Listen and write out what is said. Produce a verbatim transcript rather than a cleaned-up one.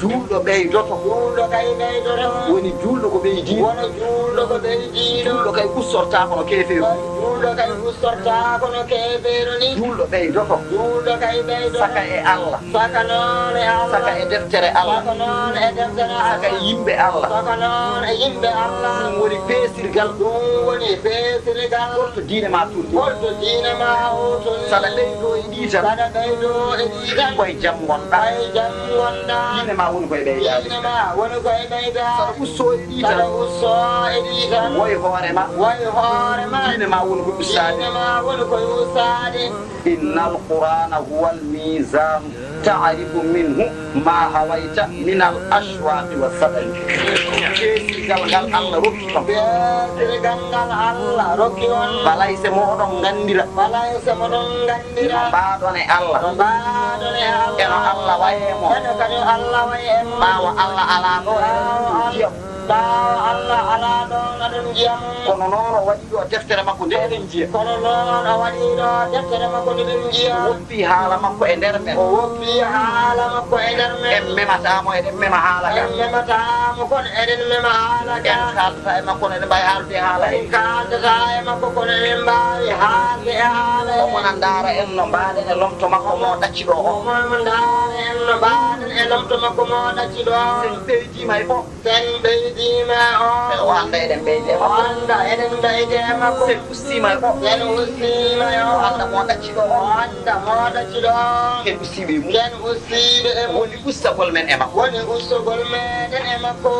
Juulɗo ɓeydoto. Juulɗo kay ɓeydoto. Woni juulɗo ko ɓeydiiɗo. Woni juulɗo ko ɓeydiiɗo. Juulɗo kay ustortaako no keefeero. Juulɗo kay ustortaako no keefeero ni. Juulɗo ɓeydoto. Juulɗo kay ɓeydoto. Saka e Allah. Saka noon e Allah. Saka e deftere Allah. Saka noon e deftere Allah. Saka e yimɓe Allah. Saka noon e yimɓe Allah. Ɗum woni peesirgal. Ɗum woni peesirgal. Holto diine ma toll? Holto diine ma o toll? Saɗa ɓeydo e ɗii tan. Saɗa ɓeydo e ɗii tan. Koye jam ngonɗaa. Koye jam ngonɗaa. Diine ma woni koye ɓeydaade. Diine ma woni koye ɓeydaade. Saɗa usto e ɗii tan. Saɗa usto e ɗii tan. Woy hoore ma. Woy hoore ma. Diine ma woni koye ustaade. Diine ma woni koye ustaade. Innal Qur'aana huwal miizaanu, ta'rifu minhu maa hawayta minal ashwaaqi was sadami. Peesirgal ngal Allah rokki on. Peesirgal ngal Allah rokki on. Balayse moɗon nganndira. Balayse moɗon nganndira. No mbaaɗon e Allah. No mbaaɗon e Allah. E no Allah wayi e mon. E no kadi Allah wayi e mon. Ɓaawo Allah alaa ɗo. Ɓaawo Allah. Ɓaawo Allah alaa ɗo naɗon njiyam. Kono noon o waɗi ɗo deftere makko nde eɗen njiya. Kono noon o waɗi ɗo deftere makko nde ɗen njiya. O woppi haala makko e nder men. O woppi haala makko e nder men. En memataa mo, eɗen mema haala ka. En memataa mo, kono eɗen mema haala ka. En kaaldataa e makko, kono eɗen mbaawi haalde e haala he. En kaaldataa e makko, kono eɗen mbaawi haalde e haala he. Omo na ndaara en no mbaaɗen e lomto makko mo ɗacci ɗo o. Omo na ndaara en no mbaaɗen e lomto makko mo ɗacci ɗo. Sen ɓeydiima e fof. Sen ɓeydiima e o. O annda eɗen ɓeydi e makko. O annda eɗen ɓeydi e makko. Sen ustiima e o. Sen ustiima e o. O annda mo ɗacci ɗo. O annda mo ɗacci ɗo. Sen ustiiɓe e mum. Sen ustiiɓe e mum. Woni ustagol men e makko. Woni ustagol meɗen e makko.